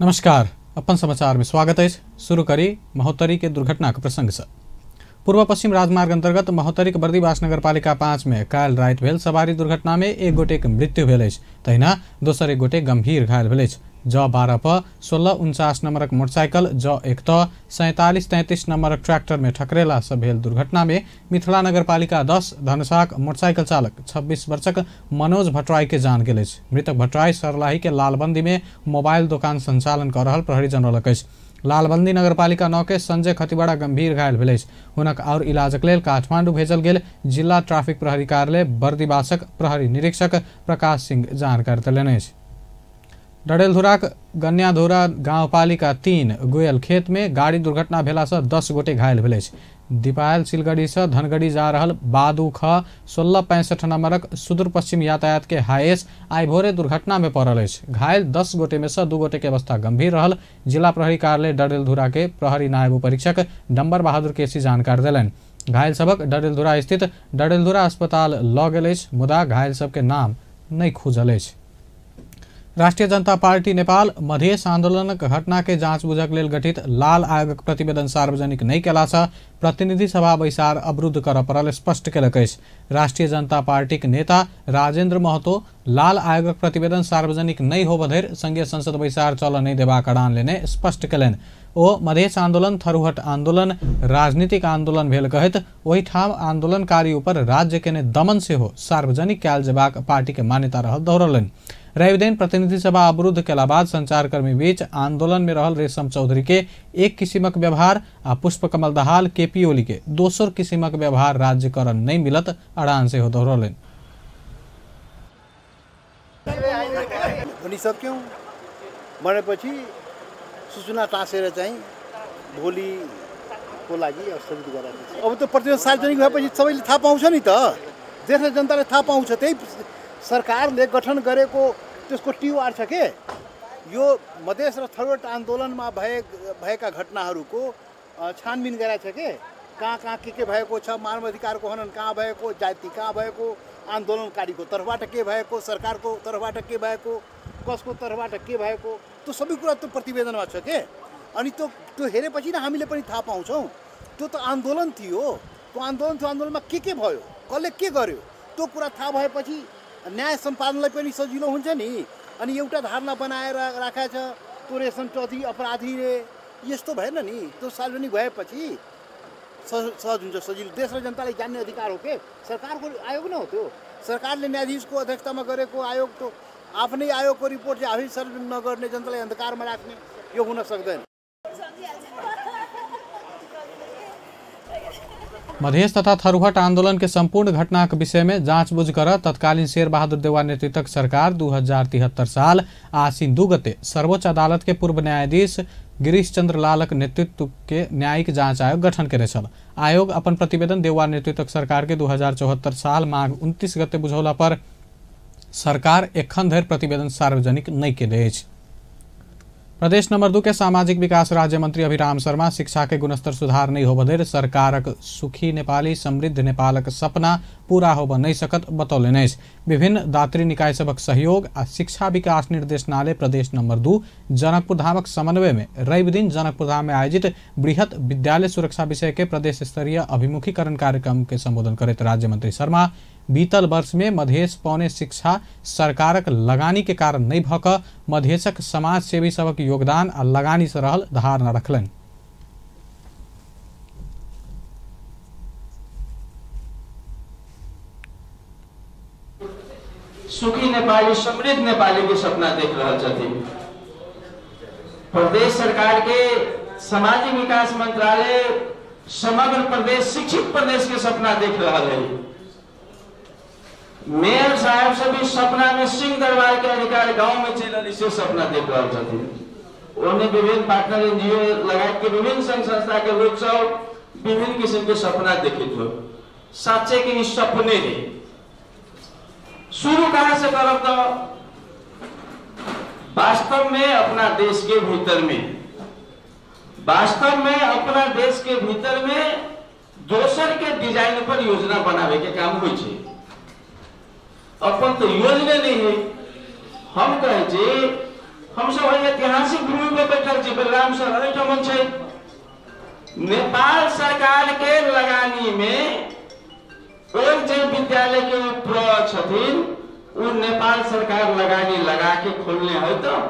नमस्कार, अपन समाचार में स्वागत है। शुरू करी महोत्तरी के दुर्घटना के प्रसंग से। पूर्व पश्चिम राजमार्ग अंतर्गत महोत्तरी के बर्दिवास नगरपालिका 5 में काल्हि राति भेल सवारी दुर्घटना में एक गोटे के मृत्यु भेल अछि, तहिना दोसर एक गोटे गंभीर घायल भेल अछि। ज 12 प 1649 नंबरक मोटरसाइकिल ज 1 त 4733 नंबरक ट्रैक्टर में ठकरेला से भेल दुर्घटना में मिथिला नगरपालिका 10 धनुषाक मोटरसाइकिल चालक 26 वर्षक मनोज भट्टराई के जान गेल अछि। मृतक भट्टराई सरलाही के लालबंदी में मोबाइल दोकान संचालन कर रहल प्रहरी जनौलक अछि। लालबंदी नगरपालिका 9 के संजय खतिवड़ा गंभीर घायल भेल अछि। हुनक और इलाजक लेल काठमांडू भेजल गेल जिला ट्रैफिक प्रहरी कार्यालय बर्दिवासक प्रहरी निरीक्षक प्रकाश सिंह जानकारी देलनि अछि। डडेलधुराक गन्याधुरा गाउँपालिका 3 गोयल खेत में गाड़ी दुर्घटना भेला से 10 गोटे घायल भेल अछि। दीपायल सिलगढ़ी से धनगढ़ी जा रहल बादू ख 1665 नंबरक सुदूर पश्चिम यातायात के हाईएस आई भोरे दुर्घटना में पड़ल अछि। घायल 10 गोटे में से 2 गोटे के अवस्था गंभीर रहल जिला प्रहरी कार्यालय डडेलधुरा के प्रहरी नायब उपरीक्षक डम्बर बहादुर केसी जानकारी देलनि। घायल सबक डडेलधुरा स्थित डडेलधुरा अस्पताल लऽ गेल अछि, मुदा घायल सबके नाम नहि खुजल अछि। राष्ट्रीय जनता पार्टी नेपाल मधेश आंदोलनक घटना के जांच बुझक लेल गठित लाल आयोगक प्रतिवेदन सार्वजनिक नहि कयलासँ प्रतिनिधि सभा बैसार अवरुद्ध करय पड़ल स्पष्ट केलक अछि। राष्ट्रीय जनता पार्टीक नेता राजेंद्र महतो लाल आयोगक प्रतिवेदन सार्वजनिक नहि होबय धरि संघीय संसद बैसार चलय नहि देबाक अड़ान लेने स्पष्ट केलनि। ओ मधेश आंदोलन थरूहट आंदोलन राजनीतिक आंदोलन भेल कहैत ओहिठाम आंदोलनकारी ऊपर राज्य केने दमन सेहो सार्वजनिक कयल जेबाक पार्टी के मान्यता रहल दोहरौलनि। रविदिन प्रतिनिधि सभा अवरुद्ध केला बाद संचारकर्मी बीच आंदोलन में रहल रेशम चौधरी के एक किसिमक व्यवहार आ पुष्पकमल दाहाल केपी ओली के दोसर किसिमक व्यवहार राज्य करन नहीं मिलत अड़ान सेहो दोहरौलनि। भनिसक्यौँ भनेपछि सूचना टाँसेर चाहिँ भोलिको लागि स्थगित गराएको छ। अब त प्रतिवेदन सार्वजनिक भएपछि सबैले थाहा पाउँछ नि त, देश र जनताले थाहा पाउँछ। त्यही सरकारले गठन गरेको त्यसको टिआर छ के यो मधेस र थरूहट आन्दोलनमा भएका घटनाहरूको छानबिन गराएको छ के कहाँ कहाँ के भएको छ, मानवाधिकारको हनन कहाँ भएको, जाति कहाँ भएको, आन्दोलनकारीको तर्फबाट के भएको, सरकारको तर्फबाट के भएको, कसको तर्फबाट के भएको, त्यो सबै कुरा त्यो प्रतिवेदनमा छ के। अनि त्यो त्यो हेरेपछि न हामीले पनि थाहा पाउँछौँ त्यो त आन्दोलन थियो, त्यो आन्दोलन थियो, आन्दोलनमा के भयो, कसले के गर्यो, त्यो कुरा थाहा भएपछि न्याय सम्पादनलाई पनि सजिलो हुन्छ नि। अनि एउटा धारणा बनाएर राखेको छ त्यो रेशम चौधरी अपराधी रे, यस्तो भएन नि। त्यो सार्वजनिक भएपछि सहज हुन्छ, सजिलो। देश र जनताले जान्ने अधिकार हो के, सरकारको आयोग न हो त्यो। सरकारले न्यायाधीशको अध्यक्षतामा गरेको आयोग त आफ्नै आयोगको रिपोर्ट चाहिँ आफै सार्वजनिक नगर्ने, जनतालाई अन्धकारमा राख्ने, यो हुन सक्दैन। मधेस तथा थरूहट आंदोलन के संपूर्ण घटना के विषय में जांच बुझ कर तत्कालीन शेर बहादुर देउवा नेतृत्वक सरकार 2073 साल आश्विन 2 गते सर्वोच्च अदालत के पूर्व न्यायाधीश गिरीश चंद्र लालक नेतृत्व के न्यायिक जांच आयोग गठन केने छल। आयोग अपन प्रतिवेदन देउवा नेतृत्वक सरकार के 2074 साल माघ 29 गते बुझौला पर सरकार एखन धरि प्रतिवेदन सार्वजनिक नहि केने अछि। प्रदेश नंबर 2 के सामाजिक विकास राज्य मंत्री अभिराम शर्मा शिक्षा के गुणस्तर सुधार नहीं होबय धरि सरकारक सुखी नेपाली समृद्ध नेपालक सपना पूरा होबय नहीं सकत बतौलनि अछि। विभिन्न दात्री निकाय सभक सहयोग आ शिक्षा विकास निर्देशनालय प्रदेश नंबर 2 जनकपुर धामक समन्वय में रविदिन जनकपुर धाम में आयोजित बृहत विद्यालय सुरक्षा विषय के प्रदेश स्तरीय अभिमुखीकरण कार्यक्रम के संबोधन करैत राज्य मंत्री शर्मा बीतल वर्ष में मधेश पौने शिक्षा सरकारक लगानी के कारण नहीं भऽ कऽ मधेशक समाज सेवी सभक योगदान आ लगानी से रहल धारणा रखलनि। सुखी नेपाली समृद्ध नेपाली के सपना देख रहल छथिन। प्रदेश सरकार के सामाजिक विकास मंत्रालय समग्र प्रदेश शिक्षित प्रदेश के सपना देख रहल है। मेयर साहब से भी सपना में सिंह दरबार के अधिकार गांव में चल से सपना देख रहा छथिन। उन्हें विभिन्न पार्टनर एनजीओ लगायत के विभिन्न संघ संस्था के लोग सब विभिन्न किस्म के सपना देखित हो। साचे के ई सपने रे शुरू कहाँ से करब तो वास्तव में अपना देश के भीतर में, वास्तव में अपना देश के भीतर में दोसर के डिजाइन पर योजना बनावे के काम होइ छै। अपन तो योजना नहीं है। हम कहे हमसब ऐतिहासिक भूमि पर बैठल छी, बलराम सर एहिठाम छै। नेपाल सरकार के लगानी में एक जे विद्यालय के प्र छथिन उ नेपाल सरकार लगानी लगा के खोलने है। तो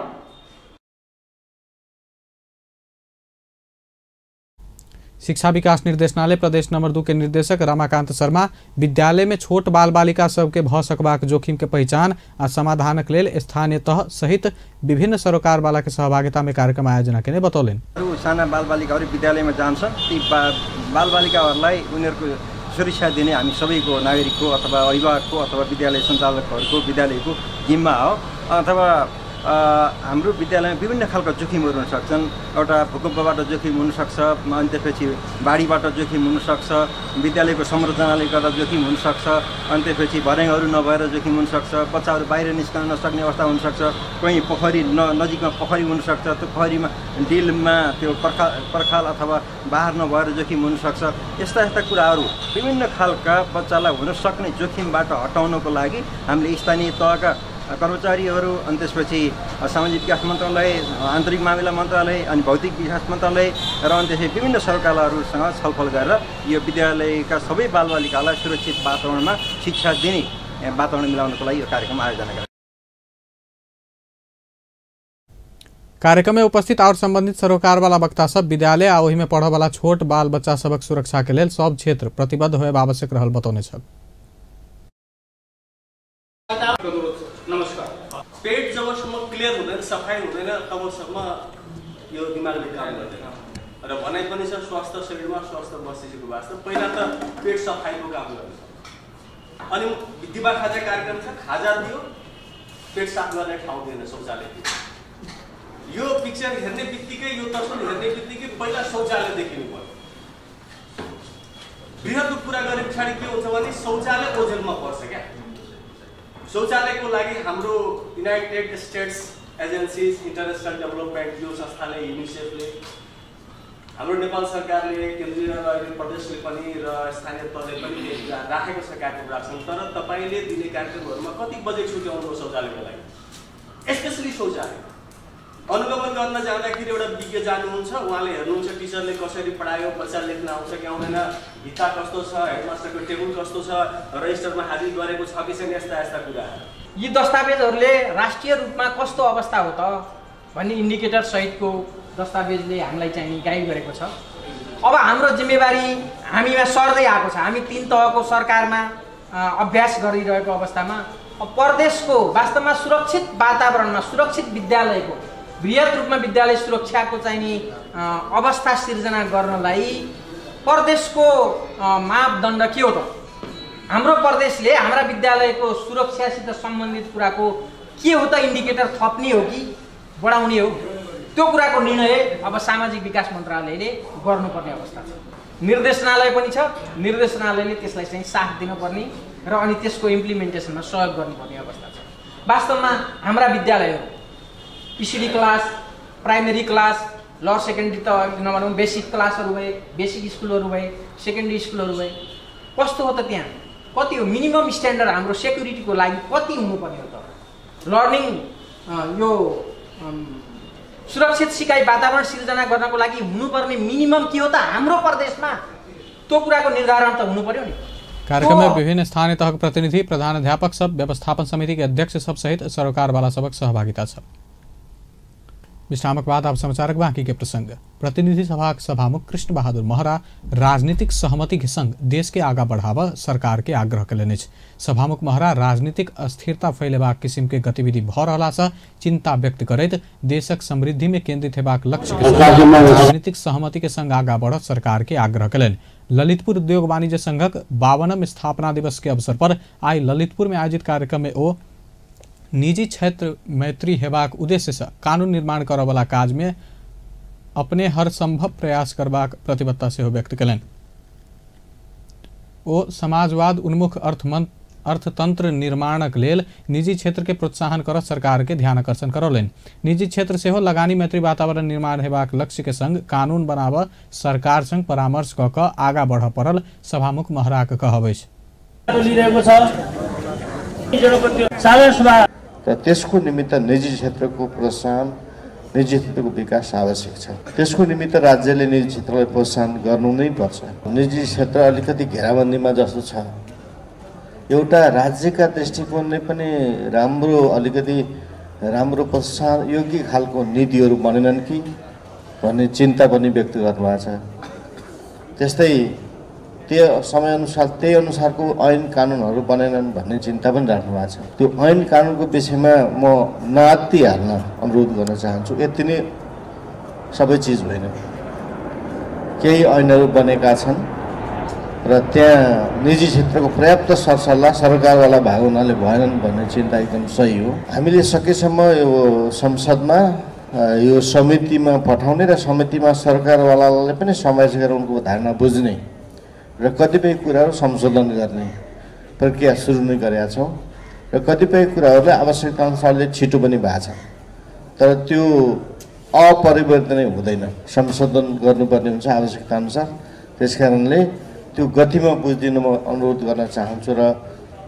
शिक्षा विकास निर्देशनालय प्रदेश नंबर 2 के निर्देशक रमाकांत शर्मा विद्यालय में छोट बाल बालिका सबके भ सकबाक जोखिम के पहचान आ समाधानक लेल स्थानीय तह सहित विभिन्न सरोकार वाला के सहभागिता में कार्यक्रम आयोजना केने बतौलनि। साना बाल बालिकाहरू विद्यालयमा जान्छन्, ती बाल बालिकाहरूलाई उनीहरूको सुरक्षा दिने हामी सबैको नागरिकको अथवा अभिभावकको अथवा विद्यालय सञ्चालकहरूको विद्यालयको जिम्मा हो। अथवा हाम्रो विद्यालयमा विभिन्न खालका जोखिमहरू हुन सक्छन्। एउटा भूकम्पबाट जोखिम हुनसक्छ, अनि त्यसपछि बाढीबाट जोखिम हुनसक्छ, विद्यालयको संरचनाले गर्दा जोखिम हुनसक्छ, अनि त्यसपछि भर्याङहरू नभएर जोखिम हुनसक्छ, बच्चाहरू बाहिर निस्कन नसक्ने अवस्था हुनसक्छ, कहीँ पोखरी नजिकमा पोखरी हुनसक्छ, त्यो पोखरीमा डिलमा त्यो पर्खाल अथवा बाहर नभएर जोखिम हुनसक्छ। यस्ता यस्ता कुराहरू विभिन्न खालका बच्चालाई हुन सक्ने जोखिमबाट हटाउनको लागि हामीले स्थानीय तहका कर्मचारीहरू अनि त्यसपछि सामाजिक विकास मन्त्रालय, आन्तरिक मामिला मन्त्रालय अनि भौतिक विकास मन्त्रालय र अनि त्यसपछि विभिन्न सरकारहरूसँग छलफल गरेर यो विद्यालयका सबै बालबालिकालाई सुरक्षित वातावरणमा शिक्षा दिने वातावरण मिलाउनको लागि यो कार्यक्रम आयोजना गरेको। कार्यक्रम में उपस्थित और संबंधित सरोकार वाला वक्ता सब विद्यालय आ ओहि में पढ़ वाला छोट बाल बच्चा सबक सुरक्षा के लेल सब क्षेत्र प्रतिबद्ध होएब आवश्यक रहल बतौने छल। नमस्कार। पेट जबसम्म क्लियर हुँदैन, सफाई हुँदैन, तबसम्म यो दिमागले काम गर्दैन। र भनाइ पनि छ स्वास्थ्य शरीरमा स्वस्थ मस्तिष्कको वास्ता पहिला त पेट सफाईको काम गर्छ। अनि दिमाग खाजा कार्यक्रम छ, खाजा दियो, पेट साफ गर्ने ठाउँ दिएन, शौचालय दियो। यो पिक्चर हेर्ने बित्तिकै, यो तस्बिर हेर्ने बित्तिकै पहिला शौचालय देखिनु पर्यो। बृहत कुरा गरे पछाडि के हुन्छ भने शौचालय ओझेलमा पर्छ क्या। शौचालयको लागि हाम्रो United States Agencies International Development यो संस्थाले, युनिसेफले, हाम्रो नेपाल सरकारले, केन्द्रीय र अहिले प्रदेशले पनि र स्थानीय तहले पनि राखेको छ, कार्यक्रम राख्छन्। तर तपाईँले दिने कार्यक्रमहरूमा कति बजेट छुट्याउनु शौचालयको लागि, स्पेसली शौचालय अनुगमन गर्न जाँदाखेरि एउटा विज्ञ जानुहुन्छ, उहाँले हेर्नुहुन्छ टिचरले कसरी पढायो, बच्चा लेख्न आउँछ कि आउँदैन, भित्ता कस्तो छ, हेडमास्टरको टेबल कस्तो छ, रजिस्टरमा हाजिर गरेको छ कि छैन, यस्ता यस्ता कुराहरू। यी दस्तावेजहरूले राष्ट्रिय रूपमा कस्तो अवस्था हो त भन्ने इन्डिकेटर सहितको दस्तावेजले हामीलाई चाहिँ गाइड गरेको छ। अब हाम्रो जिम्मेवारी हामीमा सर्दै आएको छ। हामी तीन तहको सरकारमा अभ्यास गरिरहेको अवस्थामा प्रदेशको वास्तवमा सुरक्षित वातावरणमा सुरक्षित विद्यालयको बृहत रूपमा विद्यालय सुरक्षाको चाहिँ नि अवस्था सिर्जना गर्नलाई प्रदेशको मापदण्ड के हो त? हाम्रो प्रदेशले हाम्रा विद्यालयको सुरक्षासित सम्बन्धित कुराको के हो त? इन्डिकेटर थप्ने हो कि बढाउने हो? त्यो कुराको निर्णय अब सामाजिक विकास मन्त्रालयले गर्नुपर्ने अवस्था छ। निर्देशनालय पनि छ, निर्देशनालयले त्यसलाई चाहिँ साथ दिनुपर्ने र अनि त्यसको इम्प्लिमेन्टेसनमा सहयोग गर्नुपर्ने अवस्था छ। वास्तवमा हाम्रा विद्यालयहरू ECD class, primary class, lower secondary त नभनौँ बेसिक क्लासहरू भए, बेसिक स्कुलहरू भए, सेकेन्ड्री स्कुलहरू भए, कस्तो हो त त्यहाँ? कति हो मिनिमम स्ट्यान्डर्ड हाम्रो सेक्युरिटीको लागि कति हुनुपर्ने हो त? लर्निङ यो सुरक्षित सिकाइ वातावरण सिर्जना गर्नको लागि हुनुपर्ने मिनिमम के हो त हाम्रो प्रदेशमा? त्यो कुराको निर्धारण त हुनु पर्यो नि। कार्यक्रम में विभिन्न स्थानीय तहक प्रतिनिधि, प्रधानाध्यापक सब, व्यवस्थापन समिति के अध्यक्ष सब सहित सरोकारवाला सबक सहभागिता छ। विश्रामक बाद आप समाचारक बाकी के प्रसंग। प्रतिनिधि सभा सभामुख कृष्ण बहादुर महरा राजनीतिक सहमति के संग देश के आगा बढ़ावा सरकार के आग्रह कयलनि अछि। सभामुख महरा राजनीतिक अस्थिरता फैलेबाक किसिम के गतिविधि भ रहला सँ चिंता व्यक्त करैत देशक समृद्धि में केंद्रित हेबाक लक्ष्य के संग राजनीतिक सहमति के संग आगा बढ़ सरकार के आग्रह कयलनि। ललितपुर उद्योग वाणिज्य संघक 52वां स्थापना दिवस के अवसर पर आई ललितपुर में आयोजित कार्यक्रम में ओ निजी क्षेत्र मैत्री हेबाक उद्देश्य से कानून निर्माण करऽवला काज में अपने हर संभव प्रयास करबाक प्रतिबद्धता सेहो व्यक्त कयलनि। ओ समाजवाद उन्मुख अर्थतंत्र निर्माणक लेल निजी क्षेत्र के प्रोत्साहन कर सरकार के ध्यान आकर्षण करौलनि। निजी क्षेत्र सेहो लगानी मैत्री वातावरण निर्माण हेबाक लक्ष्य के संग कानून बनाबऽ सरकार संग परामर्श कऽ कऽ आगा बढ़ऽ पड़ल सभामुख महराक कहब अछि। र त्यसको निमित्त निजी क्षेत्रको प्रोत्साहन, निजी क्षेत्रको विकास आवश्यक छ। त्यसको निमित्त राज्यले निजी क्षेत्रलाई प्रोत्साहन गर्नु नै पर्छ। निजी क्षेत्र अलिकति घेराबन्दीमा जस्तो छ। एउटा राज्यका दृष्टिकोणले पनि राम्रो, अलिकति राम्रो प्रोत्साहन योग्य खालको नीतिहरू बनेनन् कि भन्ने चिन्ता पनि व्यक्त गर्नुभएको छ। त्यस्तै त्यो समयअनुसार त्यही अनुसारको ऐन कानुनहरू बनेनन् भन्ने चिन्ता पनि राख्नु भएको छ। त्यो ऐन कानुनको विषयमा म नआत्तिहाल्न अनुरोध गर्न चाहन्छु। यति नै सबै चिज होइन, केही ऐनहरू बनेका छन् र त्यहाँ निजी क्षेत्रको पर्याप्त सरसल्लाह सरकारवाला भएको हुनाले भएनन् भन्ने चिन्ता एकदम सही हो। हामीले सकेसम्म यो संसदमा यो समितिमा पठाउने र समितिमा सरकारवालाले पनि समावेश गरेर उनको धारणा बुझ्ने र कतिपय कुराहरू संशोधन गर्ने प्रक्रिया सुरु नै गरेका छौँ र कतिपय कुराहरूलाई आवश्यकता अनुसारले छिटो पनि भएको छ। तर त्यो अपरिवर्तनै हुँदैन, संशोधन गर्नुपर्ने हुन्छ आवश्यकता अनुसार। त्यस कारणले त्यो गतिमा बुझिदिन म अनुरोध गर्न चाहन्छु र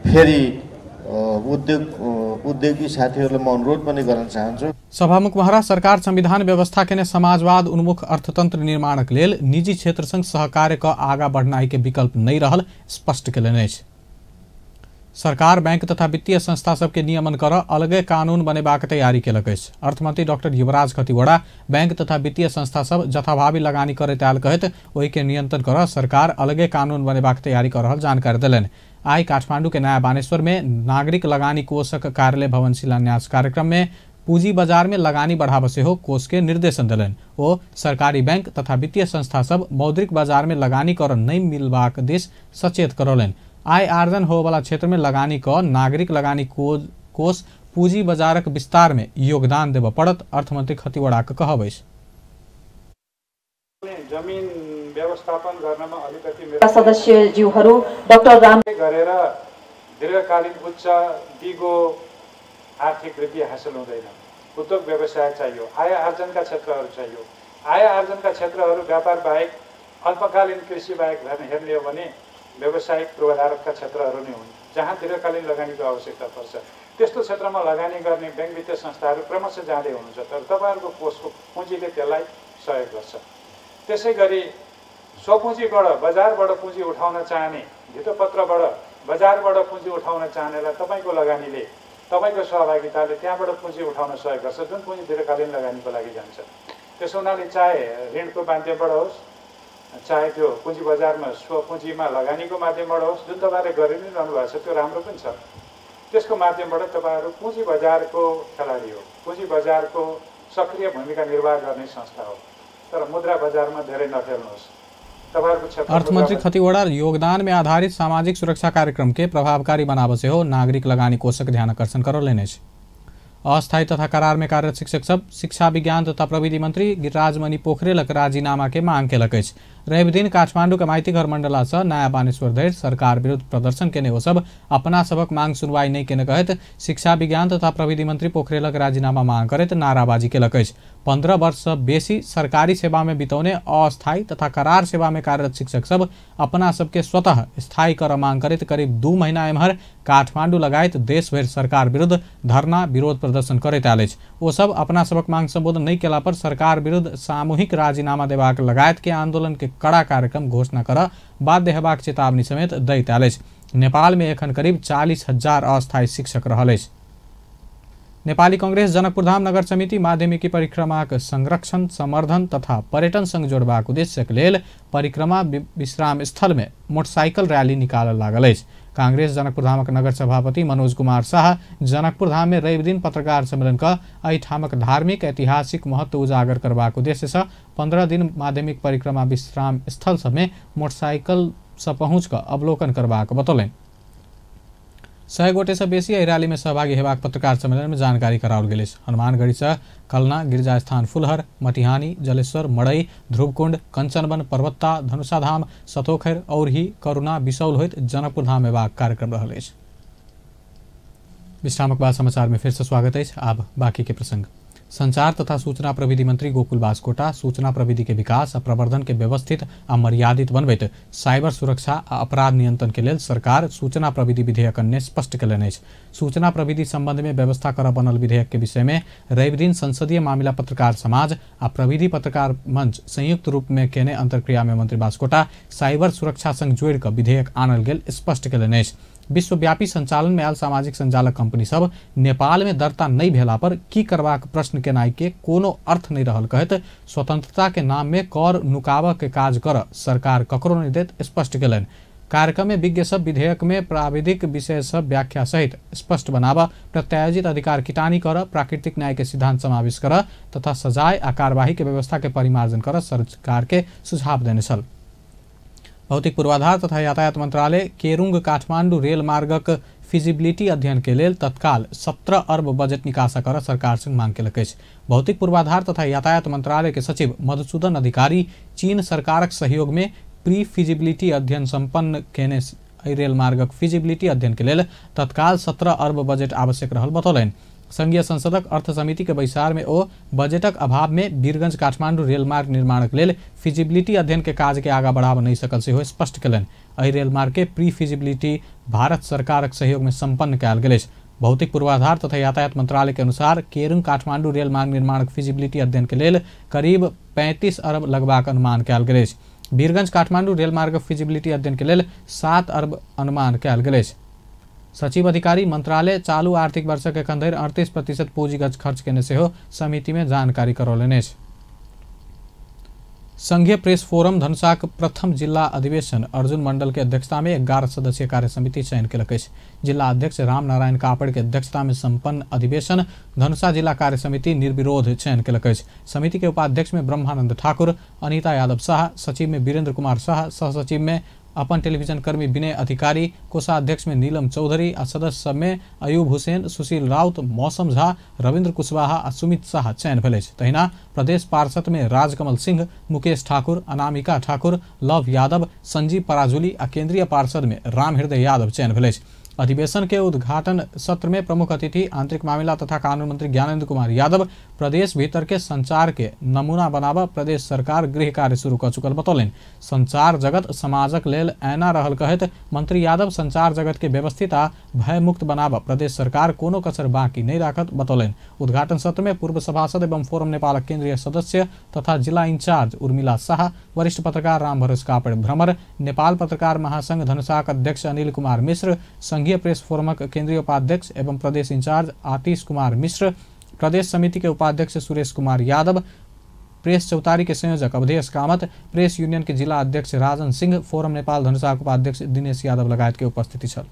फेरि उद्योगी साथीहरूलाई म अनुरोध पनि गर्न चाहन्छु। सभामुख महरा सरकार संविधान व्यवस्था के समाजवाद उन्मुख अर्थतंत्र निर्माणक लेल निजी क्षेत्र संग सहकार्य क आगा बढ़नाई के विकल्प नहीं रहल स्पष्ट केलनि अछि। सरकार बैंक तथा वित्तीय संस्था सबके नियमन कर अलगे कानून बनेबाक तैयारी केलक अछि। अर्थमंत्री डॉक्टर युवराज खतिवड़ा बैंक तथा वित्तीय संस्था सब जथाभावी लगानी करैत आयल कहैत ओहि के नियंत्रण कर सरकार अलगे कानून बनेबाक तैयारी कर रहल जानकारी देलनि। आइ काठमांडू के नया बानेश्वर में नागरिक लगानी कोषक कार्यालय भवन शिलान्यास कार्यक्रम में पूंजी बाजार में लगानी बढ़ाव सेहो कोष के निर्देशन देलनि। ओ सरकारी बैंक तथा वित्तीय संस्था सब मौद्रिक बाजार में लगानी कर नहीं मिलबाक दिस सचेत करौलनि। आय आर्जन होवला क्षेत्र में लगानी क नागरिक लगानी कोष पूंजी बाजारक विस्तार में योगदान देबय पड़त अर्थमंत्री खतिवड़ाक कहब अछि। जमिन व्यवस्थापन गर्नमा अलिकति मेरो सदस्यज्यूहरू डाक्टर राम गरेर दीर्घकालीन उच्च दिगो आर्थिक वृद्धि हासिल हुँदैन। उद्योग व्यवसाय चाहियो, आय आर्जनका क्षेत्रहरू चाहियो। आय आर्जनका क्षेत्रहरू व्यापार बाहेक अल्पकालीन कृषि बाहेक हेर्ने हो भने व्यावसायिक पूर्वाधारका क्षेत्रहरू नै हुन् जहाँ दीर्घकालीन लगानीको आवश्यकता पर्छ। त्यस्तो क्षेत्रमा लगानी गर्ने ब्याङ्क वित्तीय संस्थाहरू क्रमशः जाँदै हुनुहुन्छ, तर तपाईँहरूको कोषको पुँजीले त्यसलाई सहयोग गर्छ। त्यसै गरी स्वपुँजीबाट बजारबाट पुँजी उठाउन चाहने, धितोपत्रबाट बजारबाट पुँजी उठाउन चाहनेलाई तपाईँको लगानीले, तपाईँको सहभागिताले त्यहाँबाट पुँजी उठाउन सहयोग गर्छ, जुन पुँजी दीर्घकालीन लगानीको लागि जान्छ। त्यसो हुनाले चाहे ऋणको माध्यमबाट होस्, चाहे त्यो पुँजी बजारमा स्वपुँजीमा लगानीको माध्यमबाट होस्, जुन तपाईँहरूले गरि नै रहनु भएको छ त्यो राम्रो पनि छ, त्यसको माध्यमबाट तपाईँहरू पुँजी बजारको खेलाडी हो, पुँजी बजारको सक्रिय भूमिका निर्वाह गर्ने संस्था हो। तर मुद्रा बजारमा धेरै नफेल्नुहोस्। अर्थमंत्री खतिवड़ा योगदान में आधारित सामाजिक सुरक्षा कार्यक्रम के प्रभावकारी बनाव सेहो नागरिक लगानी कोषक ध्यान आकर्षण करौलनि अछि। अस्थायी तथा करार में कार्यरत शिक्षक सब शिक्षा विज्ञान तथा प्रविधि मंत्री गिरिराजमणि पोखरेलक राजीनामा के मांग केलक अछि। रवि दिन काठमांडू के माइतीघर मंडला से नया बानेश्वर धरि सरकार विरुद्ध प्रदर्शन केने ओ सब अपना सबक मांग सुनवाई नहीं केने कहैत शिक्षा विज्ञान तथा प्रविधि मंत्री पोखरेलक राजीनामा मांग करैत नाराबाजी केलक अछि। 15 वर्ष से बेसी सरकारी सेवा में बितौने अस्थायी तथा करार सेवा में कार्यरत शिक्षक सब अपना सबके स्वतः स्थायी कर मांग करैत करीब 2 महीना एम्हर काठमांडू लगायत देशभरि सरकार विरुद्ध धरना विरोध प्रदर्शन करैत आयल अछि। ओ सब अपना सबक मांग संबोधन नहीं केला पर सरकार विरुद्ध सामूहिक राजीनामा देबाक लगायत के आंदोलन के कड़ा कार्यक्रम घोषणा कर बाध्य हेबाक चेतावनी समेत दैत आयल अछि। नेपाल में एखन करीब 40,000 अस्थायी शिक्षक रहल अछि। नेपाली कांग्रेस जनकपुरधाम नगर समिति माध्यमिकी परिक्रमाक संरक्षण संवर्धन तथा पर्यटन संग जोड़बाक उद्देश्यक लेल परिक्रमा विश्राम स्थल में मोटरसाइकिल रैली निकालल लागल अछि। कांग्रेस जनकपुरधामक नगर सभापति मनोज कुमार शाह जनकपुरधाम में रवि दिन पत्रकार सम्मेलन क एहिठामक धार्मिक ऐतिहासिक महत्व उजागर करबाक उद्देश्य से 15 दिन माध्यमिक परिक्रमा विश्राम स्थल सब में मोटरसाइकिल से पहुँच कऽ अवलोकन करबाक बतौलनि। 100 गोटे से बेसी एहि रैली में सहभागी हेबाक पत्रकार सम्मेलन में जानकारी कराओल गेल अछि। हनुमानगढ़ी से कलना, गिरिजास्थान, फुलहर, मटिहानी, जलेश्वर, मड़ई, ध्रुवकुंड, कंचनवन, पर्वत्ता, धनुषाधाम, सतोखर, औरही, करुणा, बिसौल होइत जनकपुरधाम हेबाक कार्यक्रम रहल अछि। विश्रामक बाद समाचार में फिर से स्वागत अछि। आब बाकी के प्रसंग। संचार तथा सूचना प्रविधि मंत्री गोकुल बास्कोटा सूचना प्रविधि के विकास आ प्रवर्धन के व्यवस्थित आ मर्यादित बनबैत साइबर सुरक्षा आ अपराध नियंत्रण के लेल सरकार सूचना प्रविधि विधेयक अन्य स्पष्ट कयलनि अछि। सूचना प्रविधि संबंध में व्यवस्था कर बनल विधेयक के विषय में रविदिन संसदीय मामिला पत्रकार समाज आ प्रविधि पत्रकार मंच संयुक्त रूप में केने अंतर्क्रिया में मंत्री बास्कोटा साइबर सुरक्षा संग जोड़ि कऽ विधेयक आनल गेल स्पष्ट कयलनि अछि। विश्वव्यापी संचालन में आयल सामाजिक संजालक कंपनी सब नेपाल में दर्ता नहीं भेला पर की करबाक प्रश्न केनाइ के कोनो अर्थ नहीं रहल कहैत स्वतंत्रता के नाम में कर नुकाबऽ के काज कर सरकार ककरो नहीं देत स्पष्ट केलनि। कार्यक्रम में विज्ञ सब विधेयक में प्राविधिक विषय सब व्याख्या सहित स्पष्ट बनाबऽ, प्रत्यायोजित अधिकार किटानी कर, प्राकृतिक न्याय के सिद्धांत समावेश कर तथा सजाय आ कार्यवाही के व्यवस्था के परिमार्जन कर सरकार के सुझाव देने छल। भौतिक पूर्वाधार तथा यातायात मंत्रालय केरुंग काठमांडू रेल मार्गक फिजिबिलिटी अध्ययन के लेल तत्काल 17 अर्ब बजट निकासा कर सरकार से मांग केलक अछि। भौतिक पूर्वाधार तथा यातायात मंत्रालय के सचिव मधुसूदन अधिकारी चीन सरकारक सहयोग में प्री फिजिबिलिटी अध्ययन संपन्न केने एहि रेल मार्गक फिजिबिलिटी अध्ययन के लेल तत्काल 17 अर्ब बजट आवश्यक रहल बतौलनि। संघीय संसदक अर्थ समिति के बैसार में ओ बजटक अभाव में वीरगंज काठमांडू रेल मार्ग निर्माणक लेल फिजिबिलिटी अध्ययन के काज के आगा बढ़ाब नहीं सकल सेहो स्पष्ट केलनि। एहि रेल मार्ग के प्री फिजिबिलिटी भारत सरकारक सहयोग में संपन्न कयल गेल अछि। भौतिक पूर्वाधार तथा यातायात मंत्रालय के अनुसार केरुंग काठमांडू रेल मार्ग निर्माणक फिजिबिलिटी अध्ययन के लेल करीब 35 अरब लगबाक अनुमान कयल गेल अछि। वीरगंज काठमांडू रेल मार्गक फिजिबिलिटी अध्ययन के लेल 7 अरब अनुमान कयल गेल अछि। सचिव अधिकारी मंत्रालय चालू आर्थिक वर्ष के एखन धरि 38% पूंजीगत खर्च केने सेहो समिति में जानकारी करौलनि अछि। संघीय प्रेस फोरम धनुषाक प्रथम जिला अधिवेशन अर्जुन मंडल के अध्यक्षता में 11 सदस्यीय कार्य समिति चयन केलक अछि। जिला अध्यक्ष रामनारायण कापड़ के अध्यक्षता में संपन्न अधिवेशन धनुषा जिला कार्य समिति निर्विरोध चयन केलक अछि। समिति के उपाध्यक्ष में ब्रह्मानंद ठाकुर, अनिता यादव शाह, सचिव में वीरेंद्र कुमार शाह, सहसचिव में अपन टेलीविजन कर्मी विनय अधिकारी, कोषाध्यक्ष में नीलम चौधरी आ सदस्य सब में अयूब हुसैन, सुशील राउत, मौसम झा, रविंद्र कुशवाहा आ सुमित शाह चयन भेल अछि। तहिना प्रदेश पार्षद में राजकमल सिंह, मुकेश ठाकुर, अनामिका ठाकुर, लव यादव, संजीव पराजुली आ केंद्रीय पार्षद में राम हृदय यादव चयन भेल अछि। अधिवेशन के उद्घाटन सत्र में प्रमुख अतिथि आंतरिक मामिला तथा कानून मंत्री ज्ञानेन्द्र कुमार यादव प्रदेश भीतर के संचार के नमूना बनाबऽ प्रदेश सरकार गृह कार्य शुरू कऽ चुकल बतौलनि। संचार जगत समाजक लेल ऐना रहल कहैत मंत्री यादव संचार जगत के व्यवस्थित आ भयमुक्त बनाबऽ प्रदेश सरकार कोनो कसर बाकी नहीं राखत बतौलनि। उद्घाटन सत्र में पूर्व सभासद एवं फोरम नेपालक केंद्रीय सदस्य तथा जिला इंचार्ज उर्मिला शाह, वरिष्ठ पत्रकार रामभरोस कापड़ भ्रमर, नेपाल पत्रकार महासंघ धनुषाक अध्यक्ष अनिल कुमार मिश्र, संघीय प्रेस फोरमक केंद्रीय उपाध्यक्ष एवं प्रदेश इंचार्ज आतिश कुमार मिश्र, प्रदेश समिति के उपाध्यक्ष सुरेश कुमार यादव, प्रेस चौतारी के संयोजक अवधेश कामत, प्रेस यूनियन के जिला अध्यक्ष राजन सिंह, फोरम नेपाल धनुषाक उपाध्यक्ष दिनेश यादव लगायत के उपस्थिति छल।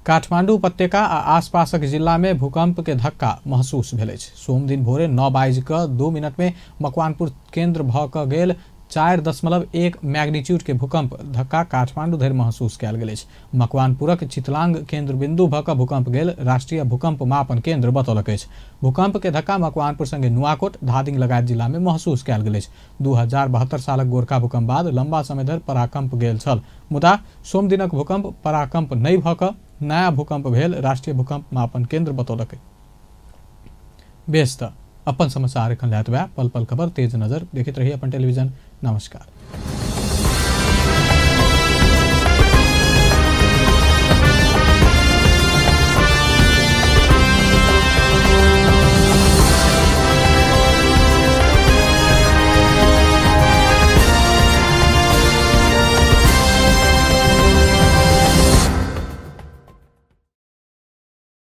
काठमांडू उपत्यका आ आसपासक जिला में भूकंप के धक्का महसूस भेल अछि। सोमदिन भोरे 9:02 में मकवानपुर केंद्र भऽ कऽ गेल 4.1 मैग्नीट्यूड के भूकंप धक्का काठमांडू धरि महसूस कयल गेल अछि। मकवानपुरक चितलांग केंद्र बिंदु भऽ कऽ भूकंप गेल राष्ट्रीय भूकंप मापन केंद्र बतौलक अछि। भूकंप के धक्का मकवानपुर संगे नुआकोट, धादिंग लगायत जिला में महसूस कयल गेल अछि। 2072 सालक गोरखा भूकंप बाद लंबा समय धरि पराकंप गेल छल, मुदा सोमदिनक भूकंप पराकंप नहि भऽ कऽ नया भूकंप भेल राष्ट्रीय भूकंप मापन केंद्र बतौलक। बेस त अपन समाचार एखन लैत पल पल खबर तेज नजर देखैत रही अपन टेलीविजन। नमस्कार।